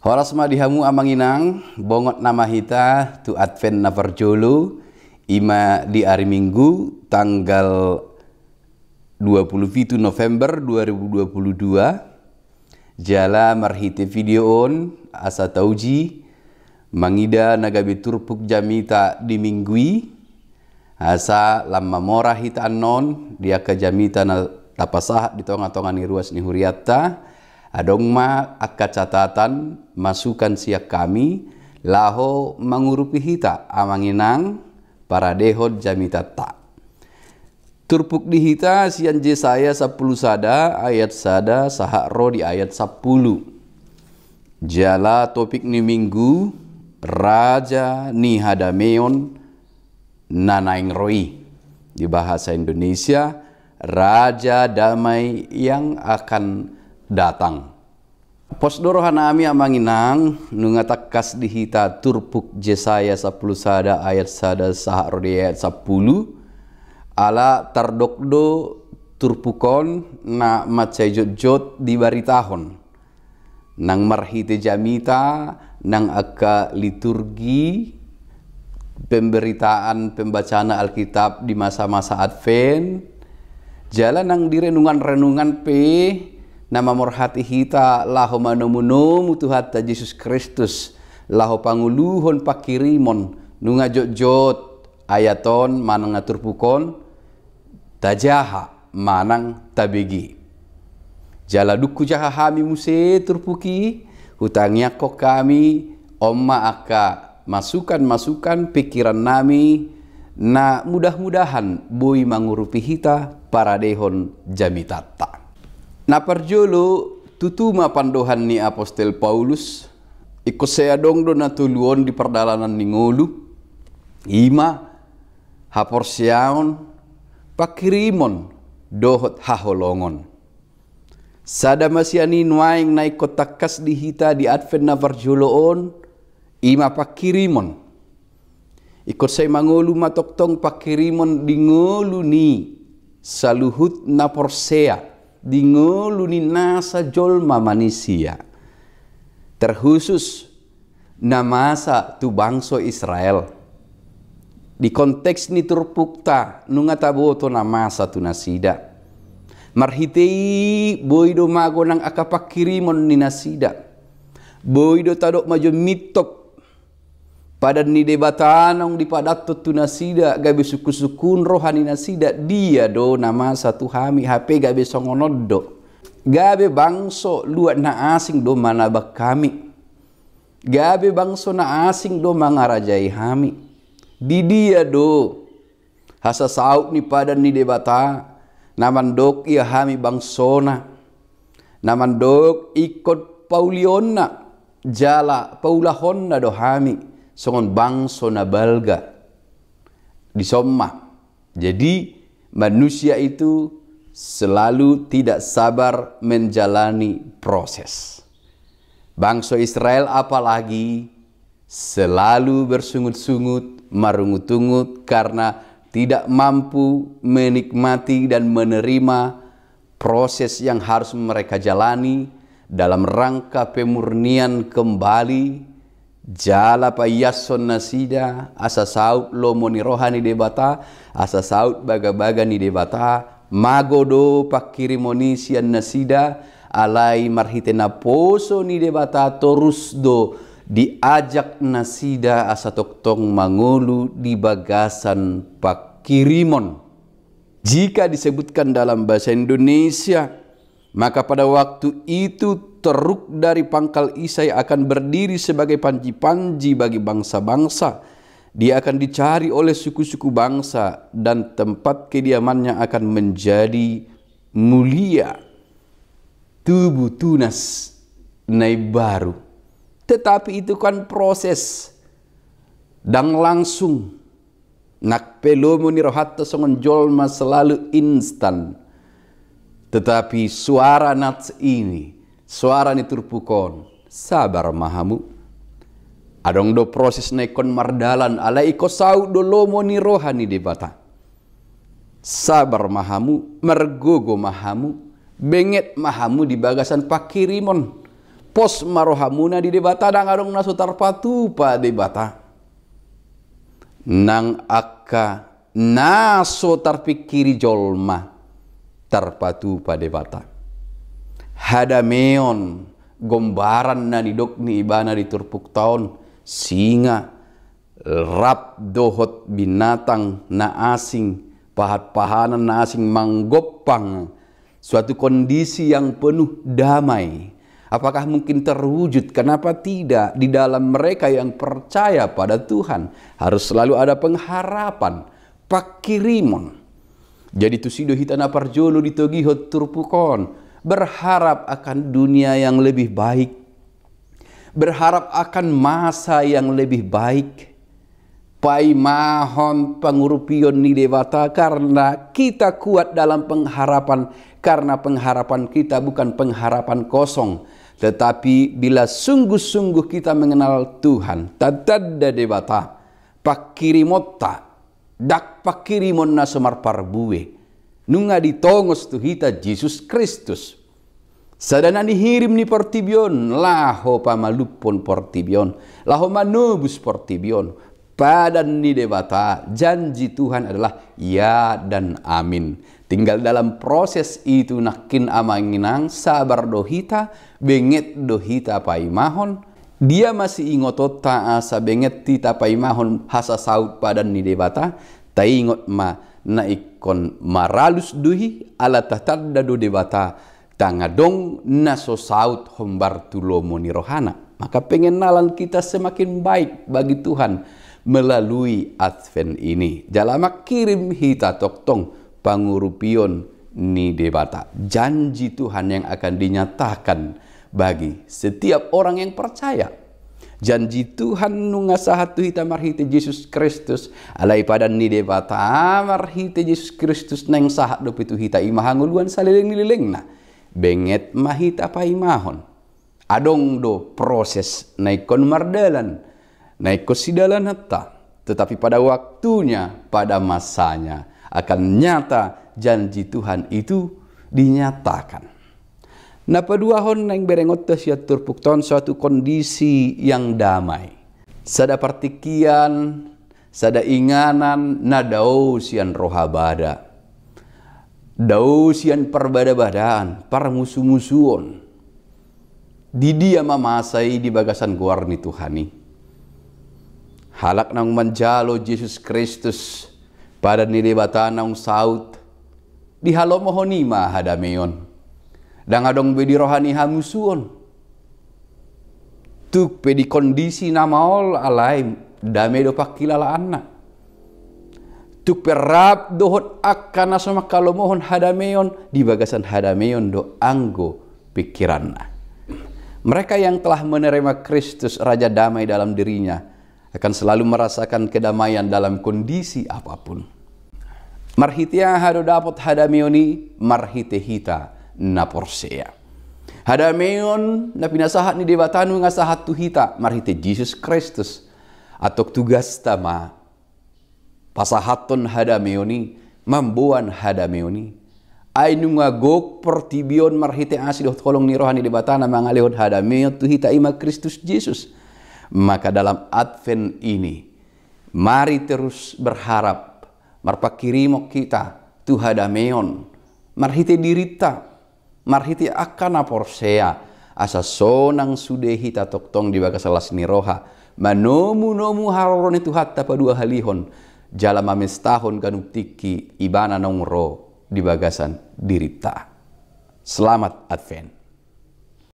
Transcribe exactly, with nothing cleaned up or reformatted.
Horas ma di hamu amang inang, bongot nama hita tu Advent na parjolo, ima di ari Minggu tanggal dua puluh pitu November dua ribu dua puluh dua. Jala marhite video on asa tauji mangida na gabe turpuk jamita di Minggu i. Asa lam mamora hita annon di angka jamita na tapasahat di tonga-tonga ni ruas ni hurianta, adong ma angka catatan masukan sian hami laho mangurupi hita amang inang paradehon jamitanta. Turpuk di hita sian Jesaya sampulu sada ayat sada sahat ro di ayat sampulu. Jala topik ni Minggu, Raja ni Hadameon na naeng ro i. Di bahasa Indonesia, Raja Damai yang akan datang. Pos do rohanami amang inang, nunga tangkas di hita turpuk Jesaya sampulu sada ayat sada sahat ro di ayat sampulu, ala tardok do turpuk on na mansai jotjot dibaritahon. Nang marhite jamita, nang angka liturgi, pemberitaan pembacaan Alkitab di masa-masa Advent, jala nang di renungan-renungan pe na mamorhati hita laho manomu-nomu Tuhanta Jesus Kristus, laho panguluhon pangkirimon, nunga jotjot ayat on manang na turpuk on, tajaha manang tabege. Jala dung hujaha hami muse turpuk i, hutangiangkon hami, on ma angka masukan-masukan pingkirannami, na mudah-mudahan boi mangurupi hita paradehon jamitanta. Na parjolo, tutu ma pandohan ni apostel Paulus, ingkon sai adong do na tolu on di pardalanan ni ngolu, ima haporseaon, pangkirimon, dohot haholongon. Sada ma sian i nuaeng na ingkon tangkas di hita di Advent na parjolo on, ima pangkirimon. Ingkon sai mangolu ma tongtong pangkirimon di ngolu ni saluhut na porsea, di ngolu ni nasa jolma manisia. Terkhusus na masa tu bangso Israel. Di konteks ni turpukta, nunga taboto na masa tu nasida. Marhite i boi do mago nang angka pangkirimon ni nasida. Boi do tadok majo mintop padan ni Debata naung dipadanhon tu nasida, gabe sungkun-sungkun roha ni nasida, dia do na masa tu hami, hape gabe songon on do. Gabe bangso luat na asing do manabang hami. Gabe bangso na asing do mangarajai hami. Di dia do hasasaut ni padan ni Debata, na mandok ia hami bangsona, na mandok ingkon paulionna, jala paulahonna do hami, songon bangso na balga. Dison ma. Jadi, manusia itu selalu tidak sabar menjalani proses. Bangso Israel apalagi selalu bersungut-sungut, marungut-ungut karena tidak mampu menikmati dan menerima proses yang harus mereka jalani dalam rangka pemurnian kembali, jala paiashon nasida, asa saut lomo ni roha ni Debata, asa saut bagabaga ni Debata, mago do pangkirimon i sian nasida, alai marhite naposo ni Debata torus do diajak nasida asa tongtong mangolu di bagasan pangkirimon. Jika disebutkan dalam bahasa Indonesia, maka pada waktu itu teruk dari pangkal Isai akan berdiri sebagai panji-panji bagi bangsa-bangsa. Dia akan dicari oleh suku-suku bangsa dan tempat kediamannya akan menjadi mulia. Tubu tunas na imbaru. Tetapi itu kan proses. Ndang langsung. Nang pe lomo ni rohanta songon jolma selalu instan. Tetapi suara nats ini, suara ni turpuk on, sabar ma hamu. Adong do proses na ingkon mardalan, alai ingkon saut do lomo ni roha ni Debata. Sabar ma hamu, margogo ma hamu, benget ma hamu di bagasan pangkirimon. Pos ma rohamuna di Debata, ndang adong na so tarpatupa Debata. Nang angka na so tarpingkiri jolma tarpatupa Debata. Hadameon, gombaran na nidok ni ibana di turpukta on, singa, rap dohot binatang na asing, pahan-pahanan na asing manggompang, suatu kondisi yang penuh damai. Apakah mungkin terwujud? Kenapa tidak? Di dalam mereka yang percaya pada Tuhan harus selalu ada pengharapan, pangkirimon. Jadi tusi do hita na parjolo ditogihon turpuk on, berharap akan dunia yang lebih baik, berharap akan masa yang lebih baik. Paimahon pangurupion ni Debata karena kita kuat dalam pengharapan, karena pengharapan kita bukan pengharapan kosong, tetapi bila sungguh-sungguh kita mengenal Tuhan, tatanda Debata, pangkirimonta ndang pangkirimon na so marparbue, nunga ditongos tu hita Jesus Kristus. Sada na nihirim ni portibi on, laho pamalumhon portibi on, laho manobus portibi on. Padan ni Debata, janji Tuhan adalah ya dan amin. Tinggal dalam proses itu nangkin, amang inang, sabar do hita, benget do hita paimahon. Dia ma siingotonta asa benget hita paimahon hasasaut padan ni Debata, taingot ma na ingkon maralus do i, ala tatanda do Debata, ndang adong na so saut hombar tu lomo ni rohana. Maka pengenalan kita semakin baik bagi Tuhan melalui Advent ini. Jala mangkirim hita tongtong pangurupion ni Debata. Janji Tuhan yang akan dinyatakan bagi setiap orang yang percaya. Janji Tuhan nunga sahat tu hita marhite Jesus Kristus, alai padan ni Debata marhite Jesus Kristus naeng sahat dope tu hita, i ma hangoluan saleleng ni lelengna. Benget ma hita paimahon. Adong do proses na ingkon mardalan, na ingkon sidalananta, tetapi pada waktunya, pada masanya akan nyata janji Tuhan itu dinyatakan. Na paduahon naeng berengonta sian turpukta on, suatu kondisi yang damai. Sada partingkian, sada inganan na dao sian roha bada, dao sian parbadabadaan, parmusumusuon. Di dia ma masa i? Di bagasan goar ni Tuhan i. Halak naung manjalo Jesus Kristus, padan ni Debata naung saut, dihalomohon i ma hadameon. Ndang adong be di roha ni i hamusuon. Tung pe di kondisi na maol, alai dame do pangkilalaanna. Tung pe rap dohot angka na so manghalomohon hadameon, di bagasan hadameon do anggo pingkiranna. Mereka yang telah menerima Kristus, Raja Damai dalam dirinya, akan selalu merasakan kedamaian dalam kondisi apapun. Marhite aha do dapot hadameon i? Marhite hita na porsea. Hadameon na pinasahat ni Debata nunga sahat tu hita marhite Jesus Kristus. Antong tugasta ma pasahathon hadameon i, mamboan hadameon i. Ai nunga gok portibi on marhite asi dohot holong ni roha ni Debata na mangalehon hadameon tu hita, i ma Kristus Jesus. Maka dalam Advent ini, mari terus berharap, marpangkirimon hita tu hadameon, marhite dirinta, marhite angka na porsea, asa sonang sude hita tongtong di bagasan las ni roha, manomunomu haroro ni Tuhanta paduahalihon, jala mamestahon ganup tingki Ibana naung ro di bagasan dirinta. Selamat Advent.